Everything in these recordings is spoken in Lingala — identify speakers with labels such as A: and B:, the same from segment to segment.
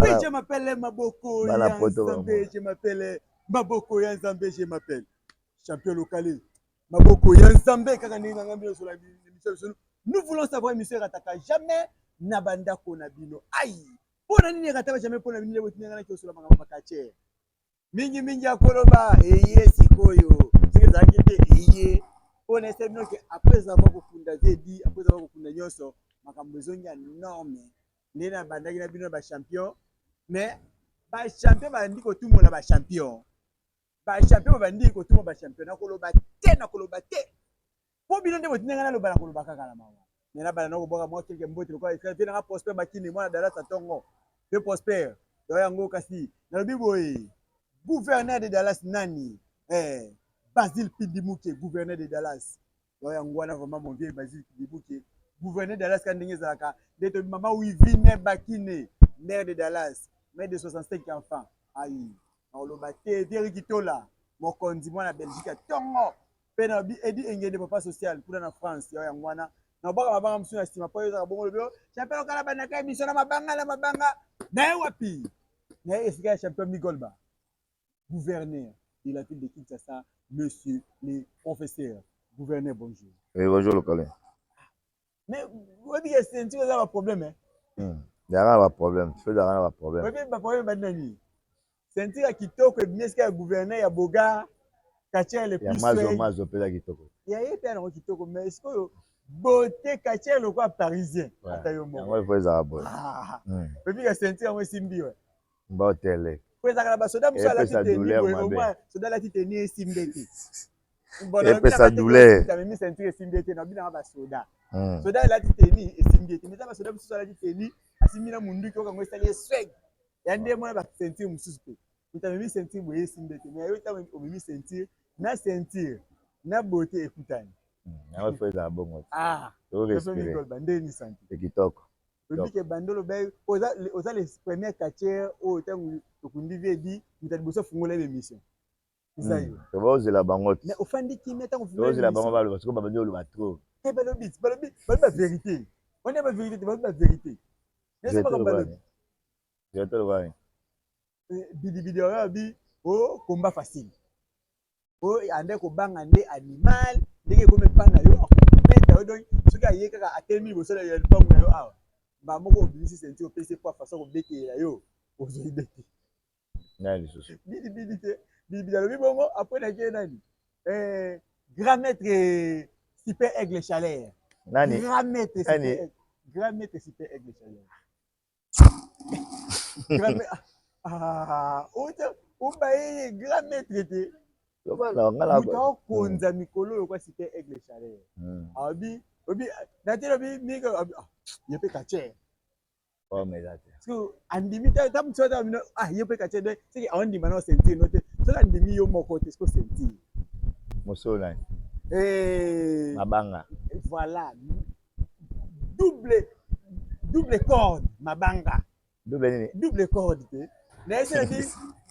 A: Oui, je m'appelle Maboko ya Nzambe, je m'appelle Maboko ya Nzambe, je m'appelle champion local. Maboko ya Nzambe kaka ndenge nanga bino sola émission biso. Nous voulons savoir émission erataka jamais na bandako na bino. Aïe. Pona nini erataka jamais pona bino lebo tinanga na kiosola makambo makache. Mingi mingi ya koloba eye sikoyo. Soki ezalaki te eye. Pona ese bino ke après avoir kokunda zedi, après avoir kokunda nyonso, makambo ezongi ya norme. Nde na bandaki na bino na ba champion, mais ba champion bandi kotumola ba champion. Ba champion babandi kotumola ba champion. Nakoloba te, nakoloba te. Po bino nde botinda nga naloba, nakoloba kaka na mawa. Mais nabanda na kobwaka mwa quelques mbote lokola Israël. Vie na nga Prosper Bakini, mwana Dallas ya tongo. Vieux Prosper, yo yango kasi nalobi boye. Gouverneur de Dallas nani? Eh, Basile Pindimuke, gouverneur de Dallas. Yo yango wana vraiment mon vieux Basile Pindimuke. Gouverneur de Dallas ka ndenge ezalaka. Nde tobi mama Wivine Bakine, mère de Dallas, mère de 65 enfants. Aïe, nakoloba te, vieux Ricky Tola, mokonzi mwana Belgique ya tongo. Pe na bi Edi Engende papa social kuna na France ya yango wana na baka mabanga mosusu na nsima po ezaka bongo lobi oh, champion okala bandaka émission na mabanga na mabanga na ye wapi na ye esika ya champion Migolba gouverneur de la ville de Kinshasa monsieur le professeur gouverneur bonjour.
B: Oui, bonjour Lokale.
A: Mais oyebi ke ceinture eza ba problème hein.
B: Ezalaka na ba problème, soki ezalaka na ba problème.
A: Oyebi ba problème ebandi na nini? Ceinture ya kitoko ebimi esika ya gouverneur ya Boga, quartier le plus.
B: Ya mazo mazo mpe eza kitoko.
A: Ya ye mpe yango kitoko mais sikoyo beauté quartier lokola parisien ata yo moko.
B: Yango il faut ezala boye.
A: Oyebi ke ceinture yango esimbi yo.
B: Mbotele.
A: Po ezalaka na basoda mosusu alati tenue boye au moins soda alati tenue esimbi te.
B: Epesa douleur.
A: Amemi ceinture esimbi te na bino na basoda. Soda alati tenue esimbi te mais eza basoda mosusu alati tenue asimbi na munduki okango esali ye swag. Ya nde mona ba ceinture mosusu te. Moto amemi ceinture boye esimbi te mais yo ntango omemi ceinture na ceinture na beauté ekutani.
B: Yango faut ezala bongo.
A: Ah, ndeni santé.
B: Kitoko.
A: Oyebi ke banda oloba oza oza le premier catcheur oyo ntango tokundi vie edi moto ya liboso afungola ye émission eza yo.
B: Tozela bango te.
A: Mais ofandi kimia ntango
B: tozela bango baloba sikoyo babandi oloba trop.
A: Te balobi balobi balobi ba vérité. Wana ba vérité te balobi ba vérité. Nese makambo balobi.
B: Vérité oloba nini?
A: Bidibidi oyo bi o combat facile. Oyo ande kobanga nde animal ndenge ekomi epa na yo akobeta yo donc soki aye kaka atelemi liboso ya lupangu na yo awa mbala moko obimisi ceinture opesi po façon kobetelela yo ozwi bete
B: nani lisusu
A: bidi bidi te bidi bidi alobi bongo après nake nani eh, grand maître super aigle chaleur
B: nani
A: grand maître super aigle grand maître super aigle chaleur Ah, obaye grand maître te moto aokonza mikolo oyo kwa cité aigle chaleur abi obi nateli obi mingi ye mpe kacher andimi te ta mosu ata bino ah ye mpe kacher de soki aondima na ceinture no te soki andimi yo moko te siko ceinture
B: mosolo nani mabanga
A: voilà double double corde mabanga
B: double nini
A: double corde te na esi na bi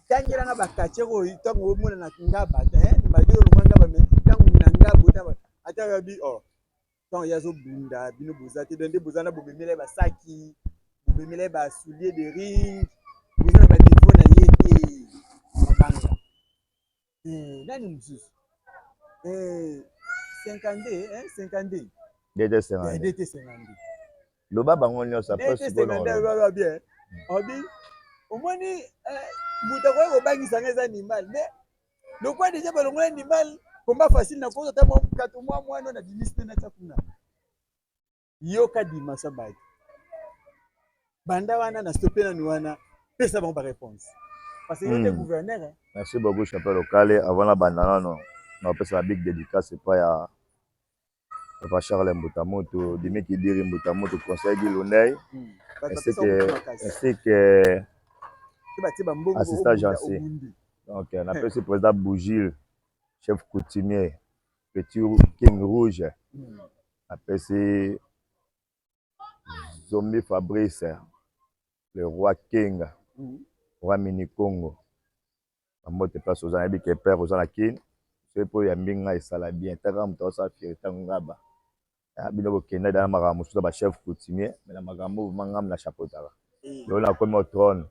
A: tangela nga ba quartier oyo ntango omona na ngaba te malgré olongwa ngaba mais ntango na ngaba ota ata ya bi oh ntango ye azobunda bino boza te donc nde boza na bomemela ye basaki bomemela ye ba soulier de ring boza na ba niveau na ye te mabanga. Eh, nani mosusu eh, 52 eh, 52
B: DT 52
A: DT 52
B: loba bango nyonso après
A: sikoyo 52 bien obi omoni eh, moto akoki kobangisa nga eza animal mais lokola deja balongola animal combat facile na kozo ata mwa kato mwa mwana na bimisi te natya kuna Yoka dimension bato banda wana na stoppe nanu wana pesa bango ba réponse parce que yo nde gouverneur hein.
B: Merci beaucoup champion lokale avant na banda nano na opesa ba big dédicace epai ya papa Charles Mbutamutu Dimi Kidiri Mbutamutu conseil Guy Lundey ainsi que ainsi que assistant Jancy donc napesi président Bougil chef coutumier petit King Rouge Napesi Zombi Fabrice le roi King, roi mini Congo ba mbote place oza nayebi ke père oza na kin soki pe oyambi nga esala bien ta kaka moto azosala fierite ya ngaba bino bokenda dejà na makambo mosusu na ba chef coutumier mais na makambo oyo vraiment nga na chapotaka lelo nakomi au trone.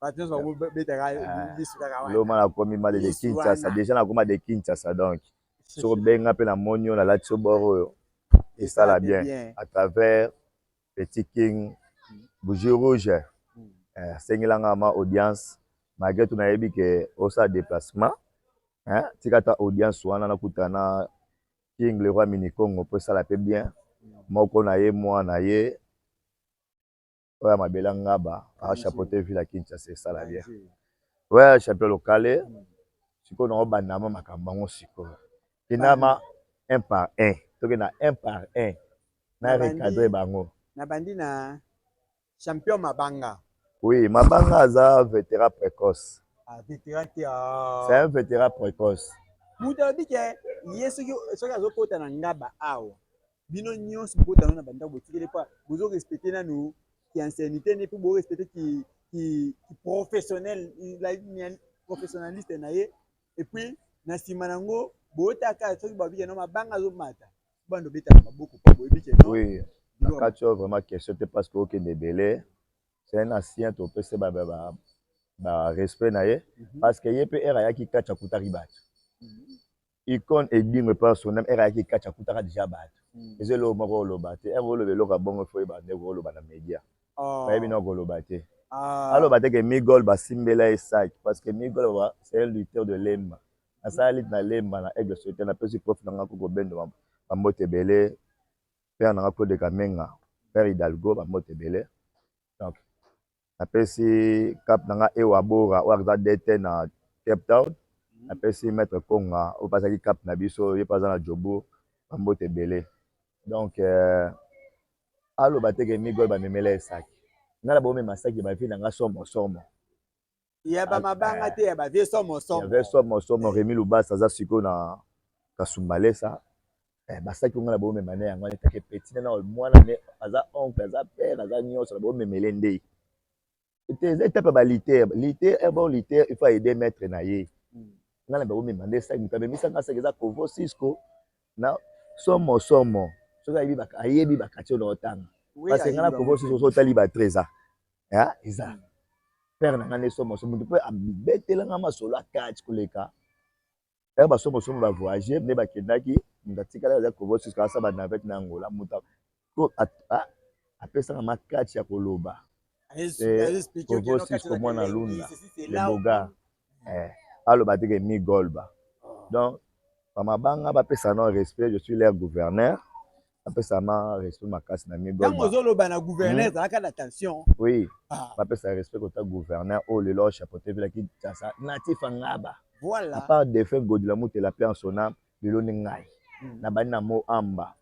A: Bato nyonso bakobetaka lisu kaka wana.
B: Loma nakomi male de
A: Lisu
B: Kinshasa.
A: wana.
B: Déjà nakoma de Kinshasa, donc soki obenga mpe namoni oyo nalati so bord oyo esala bien à travers Petit King Bougie Rouge. Asengelanga ma audience malgré tout, nayebi ke osala déplacement, hein, tika ata audience wana nakutana na King le Roi Mini Congo mpo esala mpe bien. Moko na ye, mwana ye oyo ya mabele ngaba achapeauté ville ya Kinshasa, esala bien. Ouais, champion Lokale. Sikoyo naobanda ma makambo yango sikoyo, kendama un par un, tokenda un par un na recadre bango.
A: Nabandi na champion Mabanga.
B: Oui, Mabanga aza vétéran précoce.
A: Ah, vétéran te, ah.
B: C'est un vétéran précoce.
A: Moto alobi ke ye soki azokota na ngaba awa, bino nyonso bokota nano na bandako, botikeli mpo bozorespecte nanu ki ancienneté ne mpe borespecte ki professionnel, professionnaliste na ye. Et puis na nsima nango bootaka soki babi ke no Mabanga azomata, bando obetaka maboko mpo boyebi ke no.
B: Oui, na kati oyo vraiment question te, parce que okende ebele, c'est un ancien, topesi ba respect na ye, parce que ye mpe ere ayaki kati akutaki bato. Icône edingwe epa son âme, ere ayaki kati akutaka déjà bato. Eza eloko moko oloba te, ere oloba eloko ya bongo, fo oyeba ndenge oloba na média. Bayebi na koloba te. Aloba te ke Migol basimbela ye sac, parce que Migol, c'est un lutteur de Lemba. Asala lutte na Lemba na Aigle Solitaire. Napesi prof na nga koko bendo bambote ebele, père na nga Claude Kamenga, père Hidalgo, bambote ebele. Donc napesi cap na nga Ewa Bora oyo aza DT na Cape Town. Napesi maître Konga oyo mpe azalaki cap na biso, ye mpe aza na Jobourg, bambote ebele. Donc aloba te ke Migol bamemela ye saki. Ngai na bomema saki, bavie na nga somo somo.
A: Ya bamabanga te, ya bavie somo somo.
B: Ya vie somo somo. Remi Lubasa aza sikoyo na Kasumbalesa. Basaki ngo na bomema ne yango wana etake petit na mwana ne aza oncle, aza père, aza nyonso na bomemele nde te. Eza etape ya balitaire litaire. Un bon lutteur, il faut aider maître na ye. Ngai na bomema nde saki, moto amemisanga saki eza Kovo Cisco na somo somo. Soki ayebi bakati oyo na otanga, parce que ngai na Kovo Cisco, soki otali batre, eza père na ngai nde somo somo. Moto mpe abetelanga masolo akati koleka ere basomosomo bavoyage nde bakendaki. Moto atikali aza Kovo Cisco, asa banavette na Angola. Moto apesanga makati ya koloba Kovo Cisco, mwana Lunda le bogar. Aloba te ke Migolba. Donc bamabanga bapesa no respect, je suis leur gouverneur, bapesa ma respect makasi na Migolba.
A: Ntango ozoloba na gouverneur, ezalaka na tension.
B: Oui, bapesa respect kota gouverneur oyo lelo chapeauté ville Kinshasa, natif Ngaba.
A: Voilà.
B: À part défunt Godila Mutela, paix en son âme, lelo ni ngai nabandi na mo amba,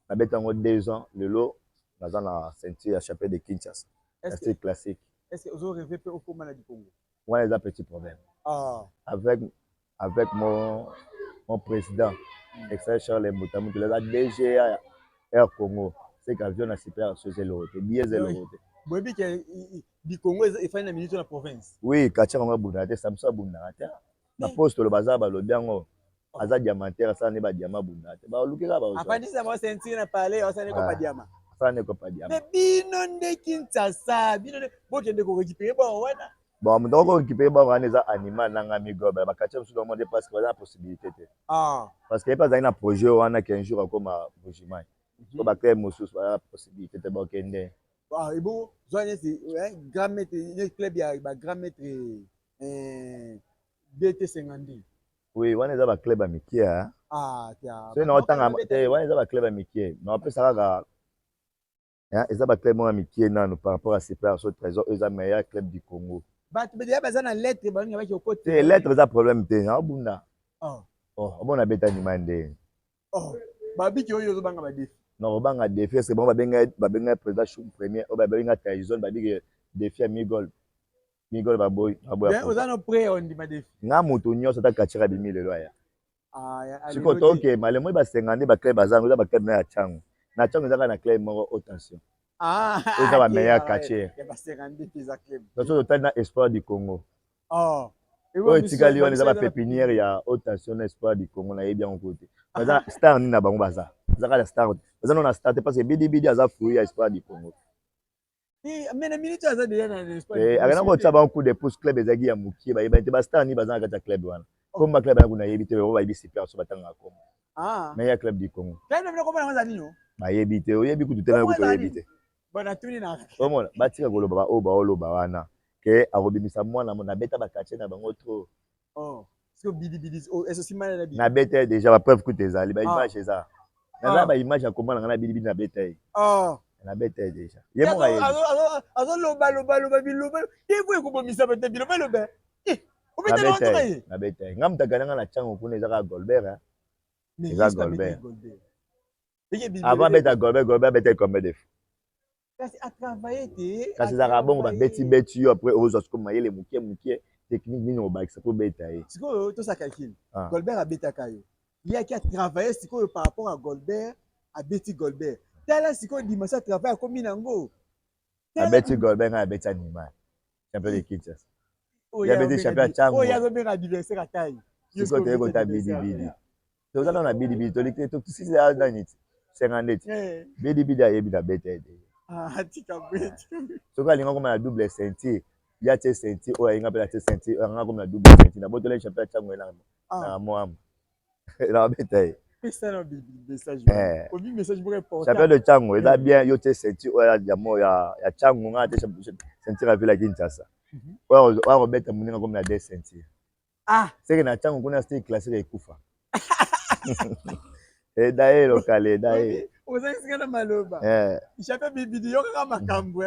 B: nabeti yango 2 ans. Lelo naza na ceinture ya champion de Kinshasa, style classique.
A: Est-ce que ozo rêver mpe okóma na Likongo?
B: Wana eza petit problème. Avec mon président excellent Charles Mbuta Mutela, aza DGA Air Congo, c'est qu'avion na super so eza eloko te, billet eza eloko te.
A: Boyebi ke Likongo efandi na minute na province.
B: Oui, katia yango abundaka te, Samson abundaka te. Bapostolo baza balobi yango, aza diamantaire, asala nde badiama, abundaka te, baluki kaka.
A: Afandisa mwa ceinture na palais, asala nde kopa diama.
B: Asala nde kopa diama.
A: Mais bino nde Kinshasa, bino nde bokende korécupérer bao wana.
B: Bon, moto ako récupérer bao wana eza animal nanga Migobe. Bakatia mosusu bango te, parce que baza na possibilité te, parce que ye mpe azali na projet wana qu'un jour akóma Mbujimai. Po baclub mosusu baza na possibilité te, bakende.
A: Ah, ebo zwa neti grand maître, neti club ya ba grand maître DT 52.
B: Oui, wana eza baclub ya mike.
A: Ah, tia.
B: Soki naotanga te, wana eza baclub ya mike, naopesa kaka eza baclub moko ya mike nanu par rapport à Super So Trésor oyo eza meilleur club du Congo.
A: Bato deya baza na lettre, balinga baki okoti.
B: Te, lettre eza problème te, naobunda. Omona beta ndima nde.
A: Oh, babiki oyo ozobanga badéfi.
B: Na kobanga défi, est-ce bango babenga président Chum premier oyo babenga Tyson, babiki défi ya Migol, Migol baboyi.
A: Oza no prêt ondima défi?
B: Nga moto nyonso, ata katiaka abimi lelo aya. Sikoyo tokema lemo basenga nde baclub bazango, eza baclub na ya Ntiango, na Ntiango eza kaka na club moko, haute tension, eza bameilleur quartier. Donc soki totali na Espoir du Congo oyo etikali wana, eza bapépinière ya haute tension na Espoir du Congo. Nayebi yango ko te, baza star nini na bango, baza kaka star, baza no na star te, parce que Bidibidi aza fruit ya Espoir du Congo.
A: Mais na minute aza déjà na
B: Espagne. Akenda kotia bango coup de pouce. Club ezalaki ya mokie, bayebani te. Bastar nini baza na kati ya club wana? Komba club wana kuna nayebi te. Bango bayebi super so batangaka kombo. Meilleur club du Congo. Bayebi te, oyebi kutu te, kutu oyebi te. Omona, batika koloba baoyo baoloba wana ke akobimisa mwana. Nabeta baquartier na bango trop. Nabeta ye déjà, bapreuve kutu ezali, baimage eza, naza baimage ya komba na ngai na Bidibidi. Nabeta ye, nabeta ye déjà, ye moko ayebi.
A: Azolobaloba biloba te po ekobomisa bato, bilobaloba.
B: Nabeta ye. Nga moto agana nga na ntango kuna eza kaka Golbert, eza Golbert. Avant abeta Golbert, Golbert abeta ye combien de fois?
A: Kasi atravaille te.
B: Kasi ezalaka bongo, babeti beti yo, après ozwa sikoyo mayele moke moke, technique nini obakisa mpo beta ye.
A: Sikoyo tosa calcul. Golbert abetaka yo, ye aki atravaille sikoyo par rapport à Golbert. Abeti Golbert, tala sikoyo dimension ya travail akomi nango.
B: Abeti Golbert, ngai abeti Animal, champion de Kinshasa. Ye abeti champion ya Ntango.
A: Oyo azobenga adversaire atai.
B: Sikoyo toyei kota Bidibidi, toza nano na Bidibidi, toliki tosisi nani ti senga ndeti Bidibidi ayebi na beta ye déjà. Soki alingi akoma na double ceinture, ye atie ceinture oyo alinga mpe atie ceinture oyo anga akoma na double ceinture. Nabotoli champion ya Ntango, ye na mwamba na babeta ye. Champion de Ntango eza bien. Yo tie ceinture oyo ya mo ya Ntango, nga atie ceinture ya ville ya Kinshasa. Oyo akobeta moninga komi na deux ceinture, seke na ntango kuna style classique ekufa. Eda ye lokale, eda ye.
A: Ozangisika na maloba. Champion Bibidi, yo kaka makambo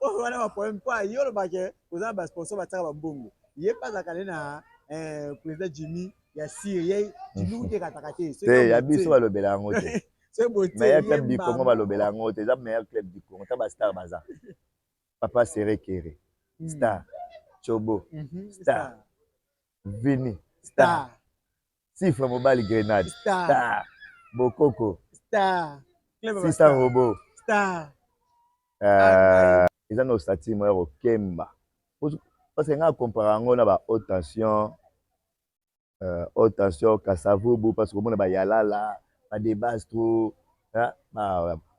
A: oyo wana, baproblème mpo yo olobake oza na basponsor, batiaka bambongo. Ye mpe azalaka nde na président Jimmy ya sire. Ye Jimmy kutu ekataka te.
B: Te, ya biso balobela yango te. Meilleur club du Congo, balobela yango te. Eza meilleur club du Congo. Ta bastar baza: Papa Sere Kere star, Chobo star, Vini star, Sifre mobali grenade star, Bokoko sisa robo eza na osati moko ya kokemba, parce que nga compare yango na ba haute tension, haute tension Kasavubu, parce que omona bayalala, badebastro,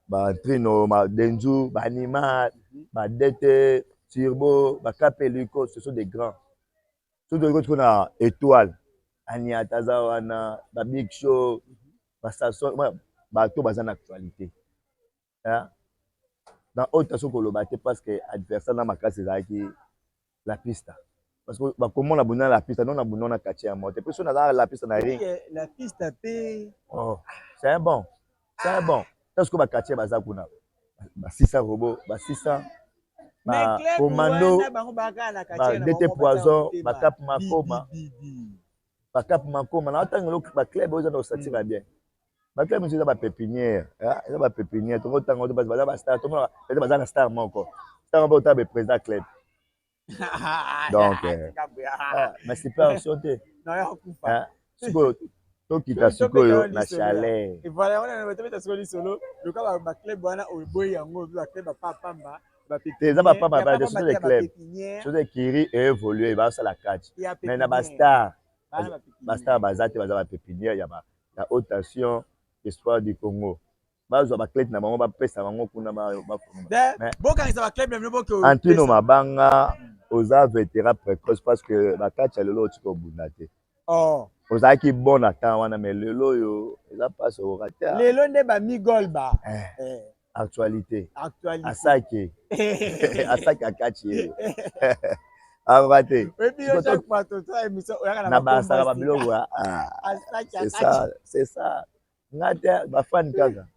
B: batrino, badenzu, baanimal, badete turbo, bakapeliko, ce sont des grands. Soki toyei kotika na étoile, Aniata aza wana, babig show, basason, bato baza na actualité na haute tension. Koloba te, parce que adversaire na makasi ezalaki la pista, parce que bakomona bunda na la pista non na bunda na quartier ya moto. Mpe so naza la pista na ring.
A: La pista mpe.
B: Oh, c'est un bon, c'est un bon. Parce que baquartier baza kuna, basisa robo, basisa bacommando, badete poison, bakap makoma, bakap makoma. Na otanga eloko, baclub oyo eza na osatira bien. Baclub mosusu eza bapépinière, eza bapépinière. Tongo otanga oto baza bastar, tomona peut-être baza na star moko, star moko otanga beprésident club. Donc mais super action te. Sikoyo tokita sikoyo na chaleur.
A: Voilà, wana tobeta sikoyo lisolo loka baclub wana oboyi yango, baclub bapapamba.
B: Te, eza bapamba ba te. Soso de club, soso ekiri évolue, basala kati, mais na bastar, bastar baza te. Baza bapépinière ya haute tension. Espoir du Congo bazwa baclub na bango, bapesa bango kuna.
A: Bokangisa baclub na bino.
B: Antino Mabanga, oza vétéran précoce, parce que bakati ya lelo otika obunda te. Ozalaki bon na temps wana, mais lelo oyo eza mpasi, okoka te.
A: Lelo nde bamigol ba
B: Actualité asaki, asaki akati ye, akoka te. Na basaka babiloko, c'est ça, c'est ça. Nga te, bafani kaka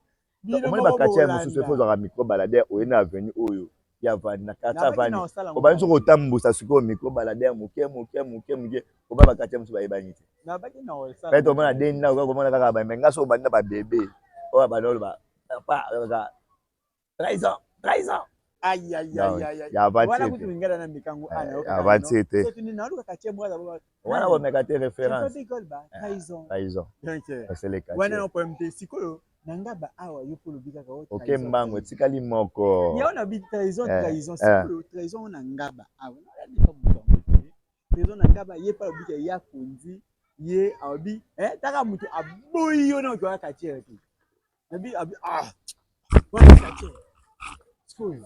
B: omoni baquartier mosusu efo ozwaka micro baladeur. Oye na avenue oyo ya vandi na quartier avandi, obandi soki otambusa sikoyo micro baladeur moke moke moke moke, oba baquartier mosusu bayebani te. Peut-être omona de ndako kaka, komona kaka bame. Nga so obandi na babebe oyo bandi oloba papa trahison, trahison. Ya aventure te wana, komeka te référence trahison.
A: Wana problème te. Sikoyo na Ngaba awa, yo mpo olobi kaka.
B: Oke mbango, etikali moko.
A: Yango na bi trahison, trahison. Sikoyo trahison na Ngaba awa, trahison na Ngaba, ye mpe alobi ke ya kondi ye, alobi taka moto aboyi yo na okoya quartier te. Abi ah, wana quartier sikoyo.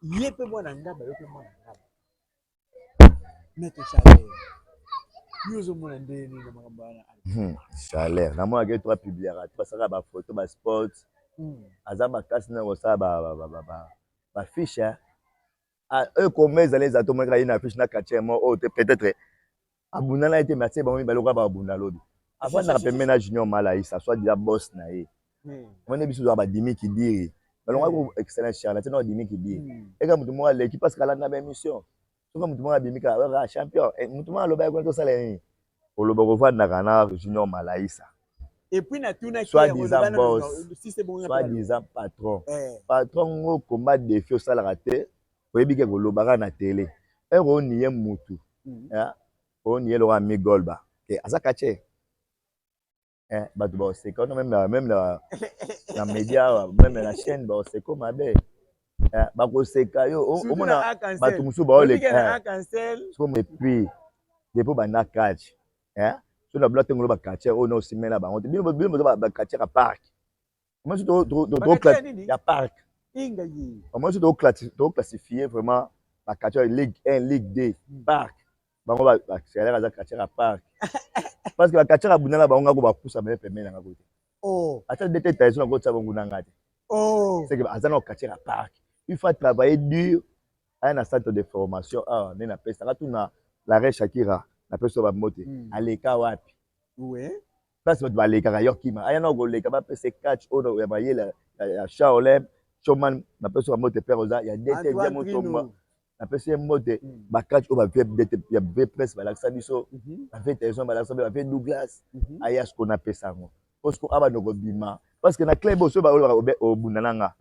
A: Ye mpe mwana Ngaba, yo mpe mwana Ngaba. Maître Chaleur, yo ozomona ndenge nini na makambo wana?
B: Chaleur, namonaka ye to apubliaka, to asalaka bafoto, basport. Aza makasi na kosala bafiche oyo. Koma ezali, eza tomonaka ye na affiche na quartier mo oyo te. Peut-être abunda na ye te, mais atie bango mibale okoka babunda lobi. Avandaka pembeni na Junior Malaisa, soit déjà boss na ye. Omoni biso tozala badimi kidiri, balongaki excellent Charles, atie na badimi kidiri. Eka motu moko aleki parce que alanda baémission. Soki motu moko abimi kaka champion, motu moko alobaki kuna, tosala nini? Oloba kovandaka na Junior Malaisa.
A: Et puis natunaki
B: soit disant boss, soit disant patron. Patron ngo komba défi osalaka te, oyebi ke kolobaka na télé ere oniye mutu, oniye lokola Migolba ke aza quartier, bato baoseka wana, même na média, même na chaîne, baoseka mabe, bakoseka yo. Omona bato mosusu baoleka. Et puis depuis banda catch, so na bila ntengo baquartier oyo na osimela bango te. Bino boza baquartier ya parc, ya parc. Omoni so toclassifie vraiment baquartier Ligue 1, Ligue 2, parc. Bango basalaire aza quartier ya parc, parce que baquartier ya bunda na bango ngako bapusa mele pembeni nanga kote. Ata dete taison nakotia bango nanga te. C'est que aza na quartier ya parc, il faut travailler dur. Aya na centre de formation awa nde napesaka tuna la reine Shakira, napesi yo bambote. Aleka wapi? Place bato balekaka, yo kima aya na koleka, bapesa catch oyo ya mayele ya Shaolin Showman. Napesi yo bambote, père oza ya DT Dia Motomba, napesi ye mbote. Bacatch oyo bavie ya v presse balakisa biso, bavie télévision balakisa biso, bavie Douglas aya siko napesa yango po siko abanda kobima, parce que na club oyo so balobaka obunda na nga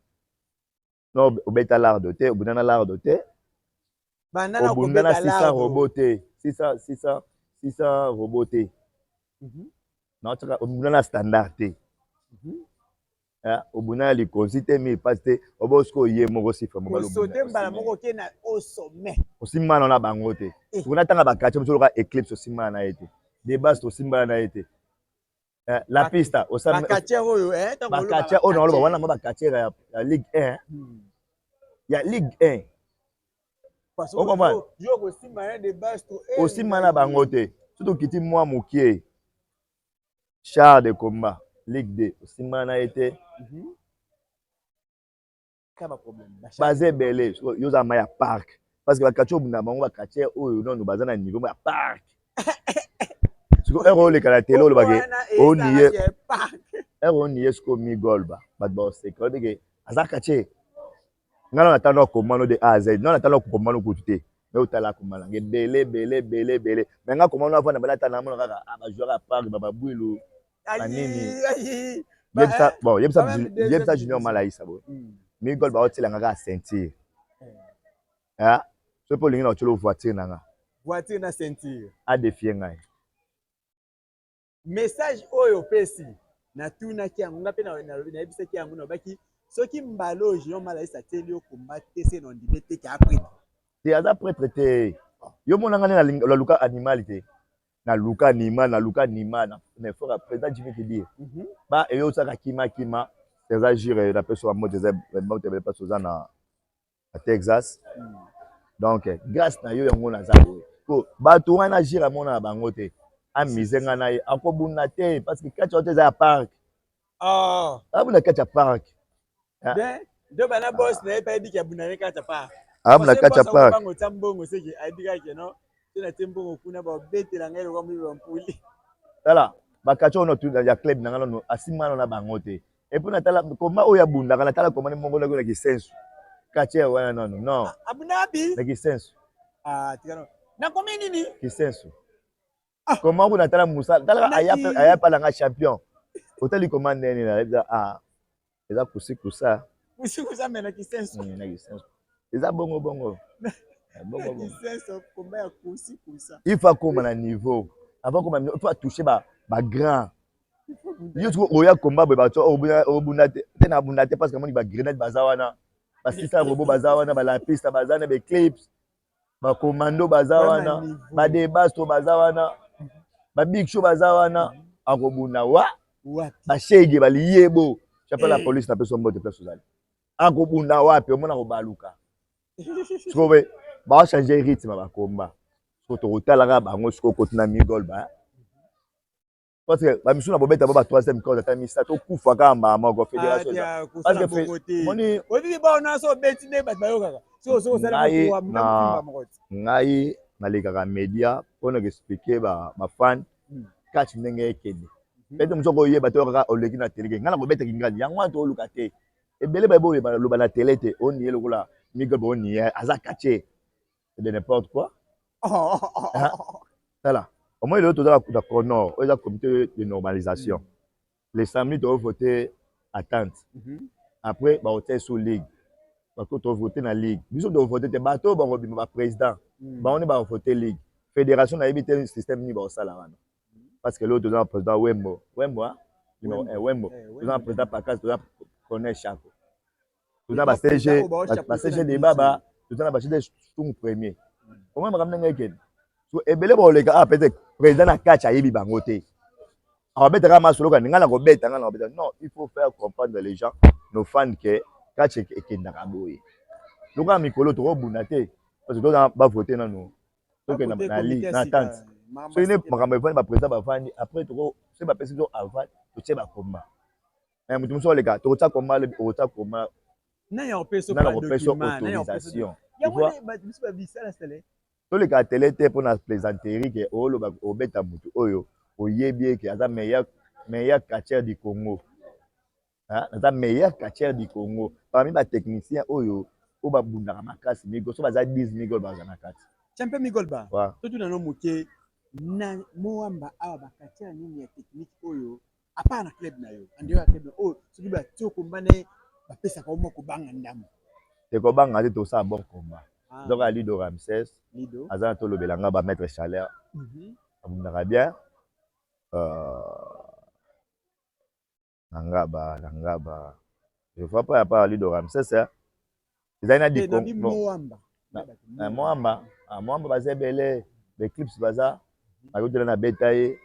B: no, obeta lardo te, obunda na lardo te, obunda na 600 robot te, 600 600 600 robot te, naotiaka obunda na standard te, obunda na likonzi te, mille pasi te. Obo sikoyo ye moko sifa.
A: Mbala moko oke na au sommet.
B: Osimbana na bango te. Sikoyo natanga baquartier mosusu loka Eclipse, osimbana na ye te. De base, tosimbana na ye te. La pista.
A: Baquartier oyo.
B: Baquartier oyo naoloba wana mo baquartier ya Ligue 1, ya Ligue 1.
A: Okomprendre,
B: osimba na bango te. Soki okiti mwa mokie, char de combat, Ligue 2, osimba na ye te. Baza ebele. Yo oza ma ya parc, parce que baquartier obunda bango, baquartier oyo nano baza na niveau ya parc. Siko ere oleka na tele, olobake oniye ere oniye. Siko Migolba, bato baoseka, oyebike aza quartier. Nga na natala komano de A à Z, nga natala komano kutu te, mais otala komana nga ebele ebele ebele ebele. Mais nga komano avanda bala, tala namona kaka bajoueur ya parc, bababwilu banini. Yebisa bon, yebisa, yebisa Junior Malaisa boye: Migol baotielanga kaka ceinture. So mpe olingi na otiela voiture na nga.
A: Voiture na ceinture.
B: Adéfier ngai.
A: Message oyo opesi, natunaki yango nga mpe nayebisaki yango, nalobaki soki mbala oyo Junior Malaisa atieli yo komba te, se na ondime te ke aprêtre.
B: Te, aza prêtre te. Yo mona nga nde naluka animal te, naluka animal, naluka animal na effort ya président Jimmy Kidir ba eyo osaka kima kima. Eza jure, napesi wa mbote, eza mbote ebele mpasi oza na Texas. Donc grâce na yo yango naza boye, po bato wana jire amona na bango te, amise nga na ye akobunda te, parce que kati wana te eza ya parc. Abunda kati ya parc.
A: Nde bana boss na ye mpe ayebiki abunda ne kati ya parc.
B: Abunda kati ya parc.
A: Bango tia mbongo seke ayebi kaka keno te na tie mbongo kuna, babetela ngai lokwa moyibi bampuli.
B: Tala bakati oyo ya club na nga nano asimana na bango te. Et puis natala koma oyo abundaka, natala koma ni moko na kisensu, quartier wana nano non.
A: Abunda wapi?
B: Na kisensu.
A: Nakomi nini?
B: Kisensu. Koma kuna, tala mosala, tala aya pa nanga champion. Otali koma ndeni na ah, eza kusi kusa.
A: Kusi kusa, mais na kisensu.
B: Na kisensu eza bongo bongo
A: bongo bongo. Kisensu, komba ya kusi kusa.
B: Il faut akoma na niveau avant koma, il faut atoucher ba bagrand. Yo soki oya komba boye, bato obunda te te, na abunda te, parce que amoni bagrenade baza wana, basisa robo baza wana, balapista baza wana, baeclipse, bacommando baza wana, badebasto baza wana, babig show baza wana, akobunda wa bashege baliyebo. Chapelle la police, napesi mbote place ozali. Akobunda wapi? Omona kobaluka. Sikoyo pe baochange rythme ya bakomba. Sikoyo tokotalaka bango sikoyo koti na migol ba, parce que bamisusu na bobeta bo ba troisième corde, ata misato, okufa kaka mbala moko. Fédération eza parce que moni ngai nalekaka média mpona koexpliquer bafan kati ndenge ekende. Peut-être mosu okoyeba te, kaka oleki na télé. Ngai nakobetaki ngani yango wana, tooluka te. Ebele bayebi oloba na télé te, onie lokola migol, oonie aza quartier de n'importe quoi. Tala, omoi lelo toza na CONOR, oyo eza comité de normalisation. Le samedi tovote attente, après bakotia sous ligue. Bato tovote na ligue, biso tovote te. Bato oyo bakobima baprésident, bango nde bakovote ligue. Fédération nayebi te système nini bakosala wana, parce que lelo toza na président Wembo, Wembo, Wembo, toza na président Pakas, toza Corneille Chako, toza ba CG, ba CG de baba, toza na ba CG Stung premier. Omoi makambo ndenge ekende. So ebele bakoleka ah, peut-être président na kati ayebi bango te, akobetaka masolo kani ngai nakobeta, ngai nakobeta. Non, il faut faire comprendre les gens, nos fans, ke kati ekendaka boye. Lokola mikolo tokobunda te, parce que toza bavote nano, tokende na ligue na attente. Soki nde makambo evandi, baprésident bavandi, après toko soki bapesi biso aval, totie bakomba. Moto mosusu oleka, tokotia komba, okotia komba.
A: Nani akopesa?
B: Nani akopesa autorisation? Toleka télé te mpona plaisanterie ke oloba obeta motu oyo oyebi eke aza meilleur catcheur du Congo. Aza meilleur catcheur du Congo parmi batechnicien oyo babundaka makasi. Migo so baza 10, migol baza na kati.
A: Champion Migolba, totuna no moke na Mont-Amba awa, bacatcheur nini ya technique oyo à part na club na yo, andeo ya club na oyo, soki batie okomba na ye, bapesaka yo mwa kobanga ndambo?
B: Tekobanga te, tosala bon combat. Ezaka Lido Ramses aza na, tolobela nga bamaître Chaleur, abundaka bien na ngaba na ngaba. Je vois pas ya part Lido Ramses ezali na Mont-Amba. Mont-Amba baza ebele, baeclipse baza, nakotela na beta ye,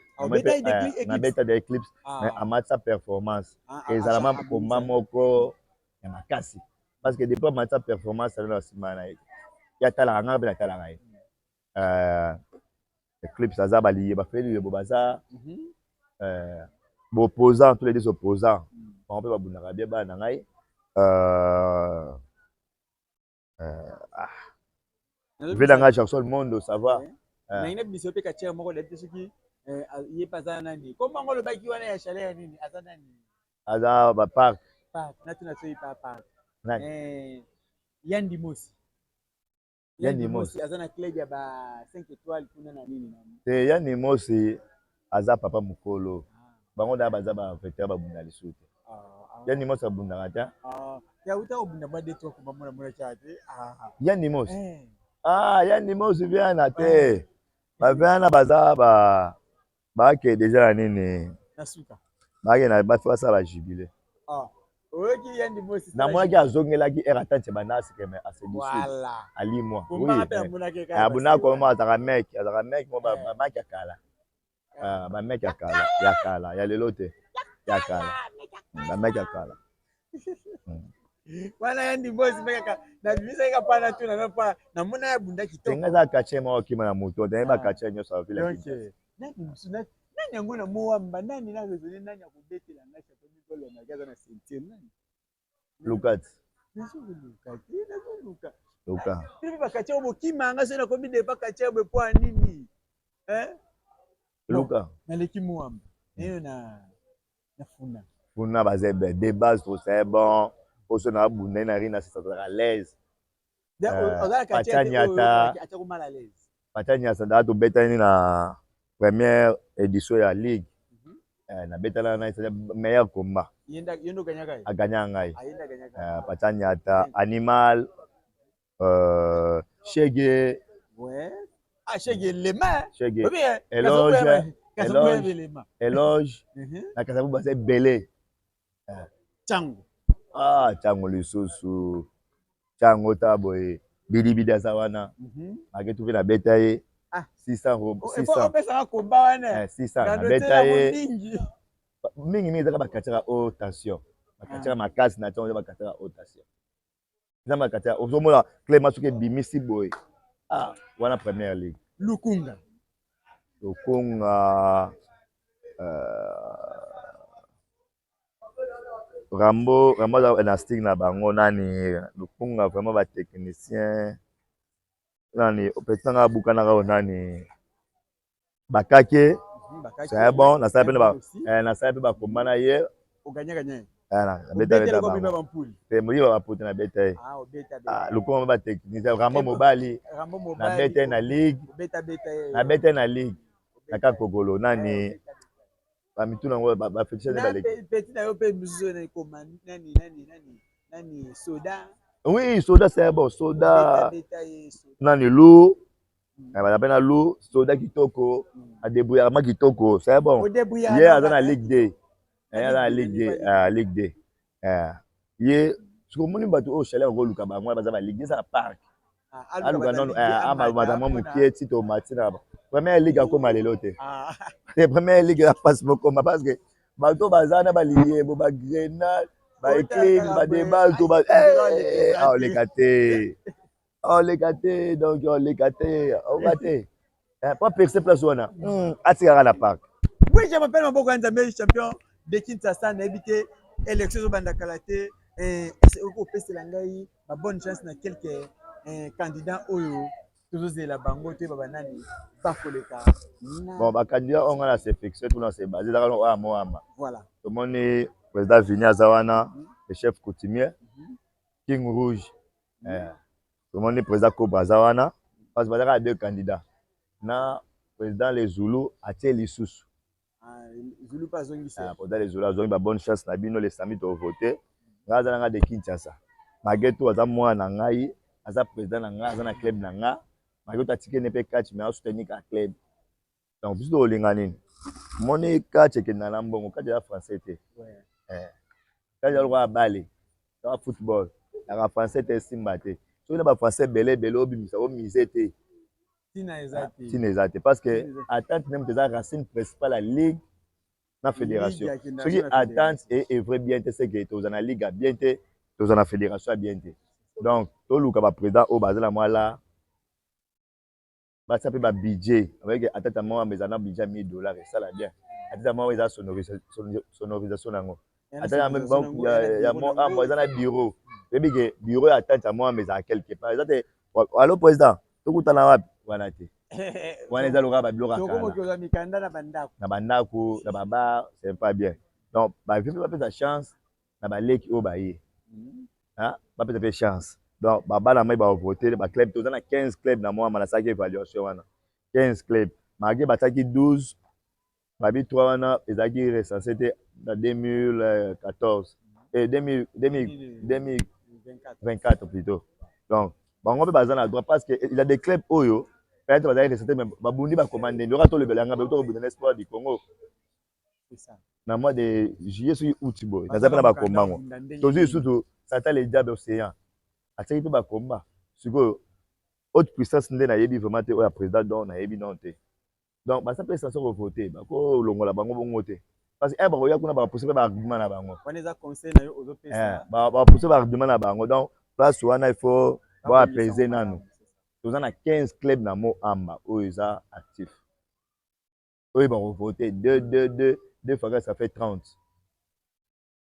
B: na beta de Eclipse, mais amatisa performance, ezala ma komba moko ya makasi, parce que depuis amatisa performance, ala na nsima na ye, ye atalaka nga mpe natalaka ye. Eclipse aza, baliye bafeli yebo baza baopposant, tous les deux opposants, bango mpe babundaka bien, bana na ngai. Ve na ngai Jackson Mondo, ça va.
A: Nangi biso mpe catcheur moko nayebi te soki ye mpe aza nani, kombango olobaki wana ya chaleur nini, aza nani?
B: Aza bapark.
A: Park, natuna soki pa park Yandi Mosi.
B: Yandi Mosi
A: aza na club ya ba 5 étoiles kuna na nini?
B: Te, Yandi Mosi aza papa mokolo. Bango da baza bavétéran, babunda lisusu te. Yandi Mosi abundaka te.
A: Yauta obunda mwa de trois komba mona mona kaka te.
B: Yandi Mosi, ah, Yandi Mosi viana te, baviana baza ba bake déjà na nini.
A: Na suka.
B: Bake na basala bajubilé.
A: Oyoki Yandi Mosi?
B: Namonaki azongelaki aire atante banasike, mais asedisud alimwa. Abundaka koma, azalaka mec, azalaka mec mo bamaki ya kala, bamec ya kala, ya kala, ya lelo te, ya kala, bamec ya kala.
A: Wana Yandi Mosi mpe kaka nabimisaki kaka pana tuna no pa namona ya bunda kitoko.
B: Tenga eza quartier moko okima na moto, naye baquartier nyonso ya ville.
A: Nani mosusu, nani yango na Mont-Amba, nani na raisonne, nani akobetela ngai champion Mikolo naki aza na ceinture, nani?
B: Lukati.
A: Nazoluka te, nazoluka.
B: Luka.
A: Mpe baquartier oyo bokimanga soki nakomi depa quartier boye, po ya nini?
B: Luka.
A: Naleki Mont-Amba nayo na Funa.
B: Funa baza ebele de base, c'est bon oso na abunda na ri na sisa, azalaka à l'aise.
A: Pachanyata.
B: Pachanyata daa, tobetani na première édition ya ligue, nabetana na meilleur combat, aganya ngai. Pachanyata, Animal, Shege. Shege, Eloge, Eloge, Eloge na Kasavu, baza ebele.
A: Ntango.
B: Ah, ntango lisusu, ntango ta boye, Bidibidi aza wana, maketu mpe nabeta ye 600.
A: Opesaka komba wana?
B: 600 nabeta ye mingi mingi. Ezaka bacatcheur haute tension, bacatcheur makasi na ntango eza bacatcheur haute tension. Nzambe akati, ozomona clement soki ebimisi boye, ah, wana première ligue.
A: Lukunga.
B: Lukunga, Rambo, Rambo aza na style na bango. Nani, Lukunga vraiment batechnicien. Nani, petit nanga abukanaka oyo, nani, Bakake. C'est bon, nasala mpe, nasala mpe bakoma na ye. Nabeta bango te, moyiba baputa, nabeta ye. Lukunga batechnicien, Rambo mobali, nabeta ye na ligue, nabeta ye na ligue na Kakogolo. Nani, bamituna yango, bafétiche nde baleki.
A: Petit na yo mpe mosusu ekoma nani, nani, nani, nani, Soda.
B: Oui, Soda, c'est bon, Soda. Nani, Lu, baza mpe na Lu. Soda kitoko, adébrouillaka ma kitoko, c'est bon. Ye aza na Ligue 2, ye aza na Ligue 2, Ligue 2 ye. Soki omoni bato oyo chaleur, okoluka bango wana baza baligue, eza na parc. Aluka nano amata mwa mokie ti tomati na première ligue. Akóma lelo te, première ligue eza mpasi mokoma, parce que bato baza na baliyebo, bagrenade, baéclime, badebalto, aoleka te, aoleka te. Donc aoleka te, aoka te po perce place wana, atikaka na parc.
A: Oui, je m'appelle Maboko ya Nzambe, champion de Kinshasa. Nayebi te, élection ezobanda kala te, okopesela ngai babonne chance na quelques candidats oyo tozozela bango, toyeba banani bakoleka?
B: Bon, bacandidat oyo ngai na se fixe tuna se base ezaka oyo amoamba.
A: Voilà.
B: Tomoni président Vini aza wana, le chef coutumier King Rouge. Tomoni président Cobra aza wana, parce que bazalaka deux candidats na président Le Zulu atie lisusu.
A: Zulu mpe azongisi.
B: Président Le Zulu azongi. Babonne chance na bino. Le samedi tovote. Ngai aza na ngai de Kinshasa, malgré tout aza mwana na ngai, aza président na ngai, aza na club na ngai. Malgré tout atikeli mpe catch, mais asoutenir ka club. Donc biso tokolinga nini? Moni catch ekenda na mbongo. Catch eza français te, catch eza lokola bale, kaka football yaka français te, esimba te. Soki na bafrançais ebele ebele, obimisa omise te.
A: Ntina
B: eza te, parce que entente nde moto eza racine principale ya ligue na fédération. Soki entente eœuvre bien te, c'est que toza na ligue ya bien te, toza na fédération ya bien te. Donc toluka baprésident oyo baza na mwa la batia mpe babudget avec atata moko eza na budget ya 1000 $, esala bien. Atata moko eza sonorisation nango, ata ya mo eza na bureau. Oyebi ke bureau ya tante ya mwamba ezala quelque part, eza te "Allo président, tokutana wapi?" Wana te, wana eza lokola babiloko
A: ya kala
B: na bandako, na babar, c'est pas bien. Donc bavie mpe bapesa chance na baleki oyo baye, bapesa mpe chance. Donc babana mai bavote baclub. Toza na 15 club na Mwamba. Nasalaki évaluation wana, 15 club, malgré batiaki 12, babi 3 wana ezalaki recensé te na 2014 et 2024 plutôt. Donc bango mpe baza na droit, parce que il y a des clubs oyo peut-être bazalaki recensé mais babundi bakoma ndenge oka tolobela yanga tokobunda na Espoir du Congo na mois de juillet soki août boye. Naza mpe na bakombango. Tozwi lisusu Satan le Diable Océan, atiaki mpe bakomba. Sikoyo haute puissance nde nayebi vraiment te, oyo ya président don nayebi non te. Donc baza mpe censé kovote, bakolongola bango bongo te, parce que bakoya kuna, bakapuse mpe baargument na bango, bakapuse baargument na bango. Donc place wana, il faut boapese nanu. Toza na 15 club na Mo Amba oyo eza actif, oyo bakovote 2 2 2 2 fois, ça fait 30,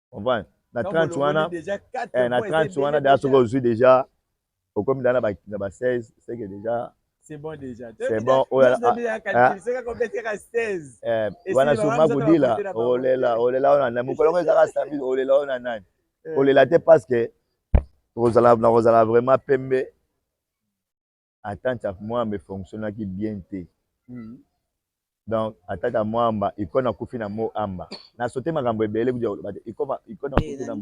B: comprendre? Na 30 wana, na 30 wana déjà, soki ozwi déjà, okomi da na ba 16, c'est que déjà
A: C'est bon déjà.
B: C'est bon. Oyo wana so makudila, olela, olela oyo na nani? Mokolo yango ezaka samedi, olela oyo na nani? Olela te, parce que kozala na kozala vraiment pembe. Entente ya Mwamba efonctionnaki bien te. Donc entente ya Mwamba, Icone akufi na Mo Amba, na sote makambo ebele kuja koloba te. Icone akufi na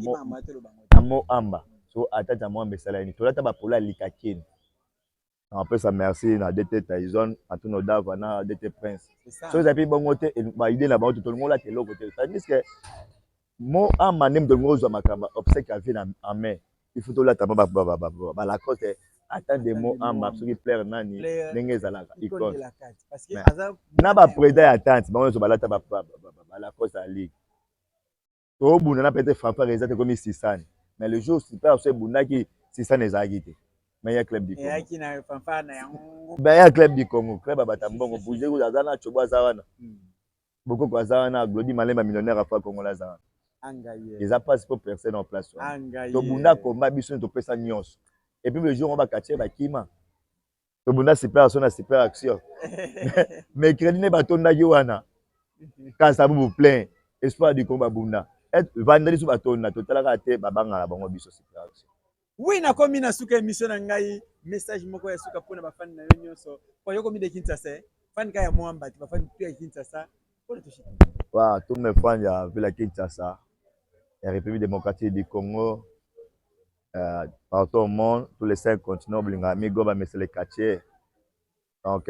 B: Mo Amba. So entente ya Mwamba esala nini? Tolata bapolo ya Likakeni. Napesa merci na DT Tyson Atuno Dava na DT Prince. Soki ezali mpe bongo te, baide na bango te, tolingi olata eloko te, tandis que Mo Amba nde moto olingi ozwa makambo obsèque ya vie na en main. Il faut tolata ma balacoste ata de Mo Amba, soki plaire nani, ndenge ezalaka icone na baprésident ya tante, bango nyonso balata balacoste ya ligue. Tobunda na peut-être fanfare eza te, komi sisani, mais le jour super so ebundaki. Sisana ezalaki te, meilleur club du Congo.
A: Eyaki na fanfare na yango.
B: Meilleur club du Congo, club ya bato mbongo. Bouger aza na Chobo, aza wana. Bokoko aza wana, Glodi Malemba, millionnaire afa Congolais, aza wana. Eza mpasi mpo personne en place wana. Tobunda komba biso, topesa nyonso. Et puis le jour ngo baquartier bakima, tobunda Super Action na Super Action. Mercredi nde batondaki wana Kasa Bubu plein, Espoir du Congo babunda vendredi so batonda, totalaka te, babangaka bango biso Super Action.
A: Oui, nakomi na suka émission na ngai. Message moko ya suka mpona bafani na yo nyonso, po yo komi de Kinshasa, fani ka ya Mwamba te, bafani tu ya Kinshasa, mpona toshika.
B: Wa tous mes fans ya ville ya Kinshasa, ya République démocratique du Congo, partout au monde, tous les cinq continents, bolingaka migo bamesele quartier. Donc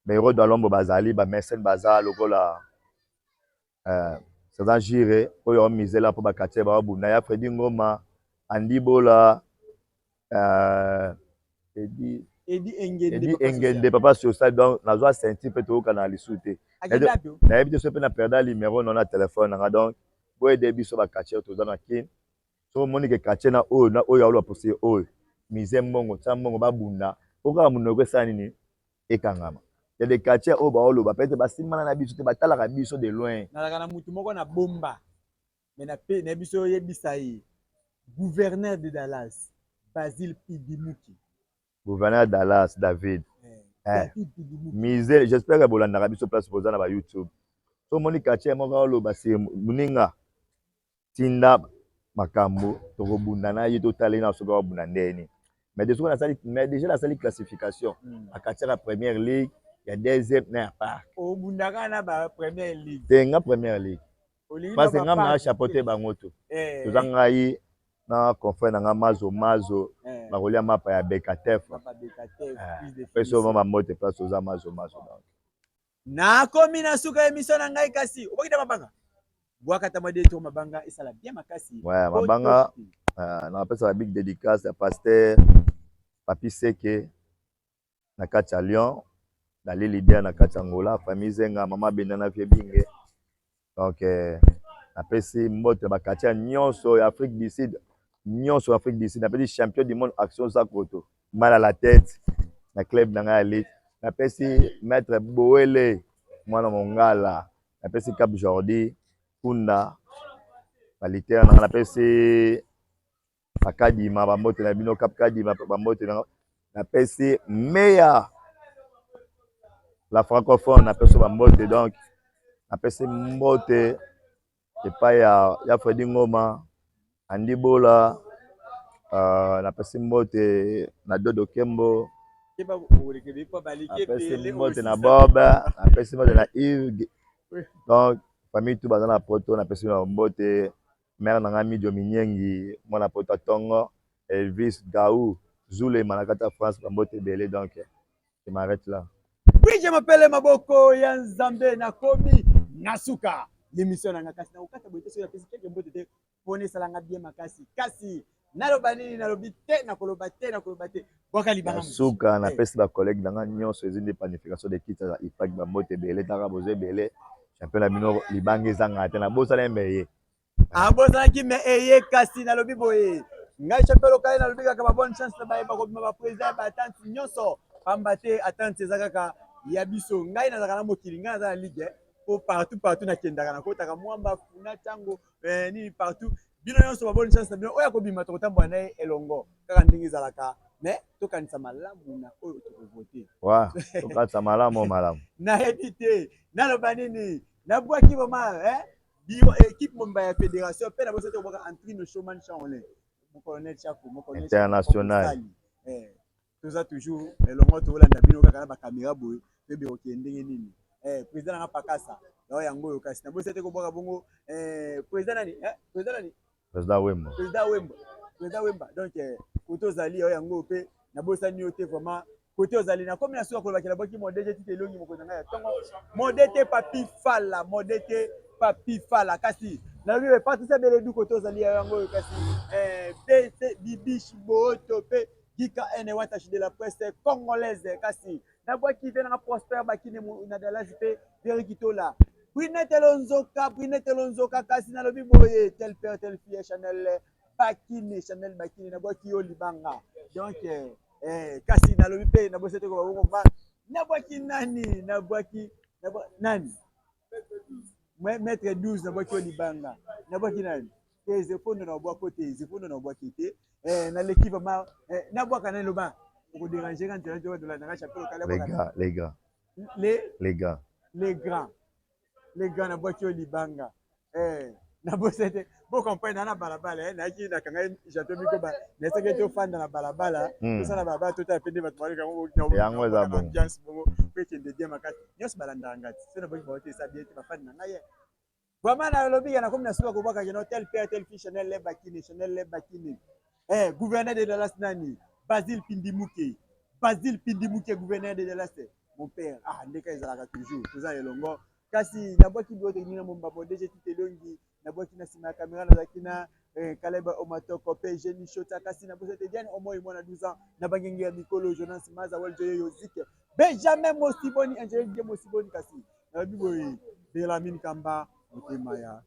B: bahéros d'Alombo bazali, bamécène baza lokola Sergent Jire oyo aomizela mpo baquartier baobunda ya Fredi Ngoma, Andi Bola, Edi.
A: Edi Engende.
B: Edi Engende, papa social. Donc nazwa ceinture mpe toyokana na lisu te, nayebi te so mpe na perda numéro no na telefone nanga. Donc boyede biso baquartier toza na Kine. Soki omoni ke quartier na oyo na oyo aoloba pose oyo, mise mbongo, tia mbongo, babunda po kaka monoko esala nini, ekangama. Ya des quartier oyo baoloba peut-être basimbana na biso te, batalaka biso de loin.
A: Nazalaka na mutu moko na bomba, me na pe na biso, oyebisa ye gouverneur de Dallas, Basile Pidimuki.
B: Gouverneur Dallas, David.
A: David Pidimuki.
B: Mise, j'espère que bolandaka biso place boza na baYouTube. So omoni quartier moko oloba se moninga, tinda makambo, tokobunda na ye, totala ye na soki akobunda ndeni. Mais de soki nasali, mais déjà nasali classification akatiaka première ligue, ya deuxième na ya parc.
A: Obundaka na ba première ligue?
B: Te, nga première ligue, parce que nga na chapeauté bango to. Toza ngai na confrère na nga Mazo Mazo, bakolia mapa ya Bekatef. Pesi oyo mama, mbote place oza, Mazo Mazo. Donc
A: Nakomi na suka émission na ngai, kasi obokita mabanga, bwakata mwa de tour mabanga, esala bien makasi.
B: Ouais, mabanga, napesa ba big dédicace ya pasteur Papi Seke na kati ya Lyon, Dali leader na kati ya Angola, famille Zenga, mama Benda na vie Binge. Donc napesi mbote baquartier nyonso ya Afrique du Sud, nyonso ya Afrique du Sud. Napesi champion du monde Action Zakoto, mal à la tête na club na ngai ya lit. Napesi maître Boele mwana Mongala, napesi Cap Jordi Kunda balitere na ngai, napesi Bakadima bambote na bino, Cap Kadima bambote na ngai, napesi Meya la francophone, napesi bambote. Donc napesi mbote epai ya Fredi Ngoma, Andi Bola, napesi mbote na Dodo Kembo, napesi mbote na Bob, napesi mbote na Yves. Donc famille tout baza na Poto, napesi na mbote. Mare na ngai Midio Minyengi, mwana Poto atongo, Elvis Gaou Zulema na kati ya France, bambote ebele. Donc je m'arrête là.
A: Oui, je m'appelle Maboko ya Nzambe, nakomi na suka l'émission na nga, kasi nakokata boye te soki napesi keke mbote te, mpona esalanga bien makasi. Kasi naloba nini? Nalobi te, nakoloba te, nakoloba te, bwaka libanga.
B: Suka, napesi bacollègue na nga nyonso ezi nde planification de kit ya ipak, bambote ebele. Taka boza ebele, champion na bino, libanga ezanga te, nabosana ye me ye.
A: Abosanaki me eye. Kasi nalobi boye, ngai champion lokale, nalobi kaka ba bonne chance na bayeba kobima baprésident ya baatante nyonso, pamba te atante eza kaka ya biso. Ngai nazalaka na mokili, ngai naza na ligue po partout partout nakendaka, nakotaka Mwamba, Funa, ntango nini, partout. Bino nyonso, ba bonne chance na bino. Oyo akobima, tokotambola na ye elongo kaka ndenge ezalaka, mais tokanisa malamu na oyo tokovote.
B: Wa tokanisa malamu malamu.
A: Nayebi te naloba nini, nabwaki vraiment biro, équipe mobimba ya fédération mpe nabosa te kobwaka Antrino Showman Shaolin, colonel Chako.
B: International.
A: Toza toujours elongo, tolanda bino kaka na bacaméra boye, toyebi kokende ndenge nini. Président nanga Pakasa yao yango oyo, kasi nabosa te kobwaka bongo président nani, président nani?
B: Président Wemba.
A: Président Wemba, président Wemba. Donc kote ozali, yao yango mpe nabosani yo te vraiment. Kote ozali, nakomi na suka kolobakela bwaki mode te, tite elongi mokonzi na ngai ya ntongo, mode te, Papi Fala, mode te, Papi Fala. Kasi nalobi be Patricia Beledu, kote ozali, ya yango oyo. Kasi bc Bibish Booto mpe Gika Ene Watashi de la presse congolaise. Kasi nabwaki mpe nanga Prosper Bakine na Dallas mpe Deriki Tola, Brinete Lonzoka, Brinete Lonzoka. Kasi nalobi boye, tel père tel fille, Chanel. Bakine Chanel Bakine, nabwaki yo libanga. Donc kasi nalobi mpe nabosi te kobabongo, nabwaki nani, nabwaki nani, maître 12, nabwaki yo libanga. Nabwaki nani te? Zefondo nabwako te, zefondo nabwaki te. Naleki vraiment, nabwaka nani? Loba, okodéranger nga nzela nzoka tolandanga champion lokale.
B: Les gars, les gars.
A: Les
B: Les gars.
A: Les grands, les grands, nabwaki yo libanga. Nabosi te, bocomprendre na balabala. Nayaki nakanga champion miko, nasaki tofanda na balabala, tosala balabala, totala mpe nde bato baleka.
B: Yango eza bon.
A: Ambiance bongo mpo ekende bien makasi. Nyonso balandaka nga ti so naboki bango te, esa bien te. Bafandi na ngai vraiment, nalobi ya nakomi na suka kobwaka keno tel père tel fils, Chanel le Bakine, Chanel le Bakine. Gouverneur de Dallas nani, Basile Pindimuke, Basile Pindimuke, gouverneur de Dallas, mon père. Ah, ndeka ezalaka toujours toza elongo. Kasi nabwaki biloko nina mombambo DG Titelongi, nabwaki na nsima ya kamera, nazalaki na Kaleb Omatoko mpe Geni Shota. Kasi nabosa te Diane Omoi, mwana 12 ans na bangenge ya mikolo, Jonas Maza Weljoyeyo Zike, Benjamin Mosiboni, Angelique Mosiboni. Kasi nalobi boye, Belamine Kamba, motema ya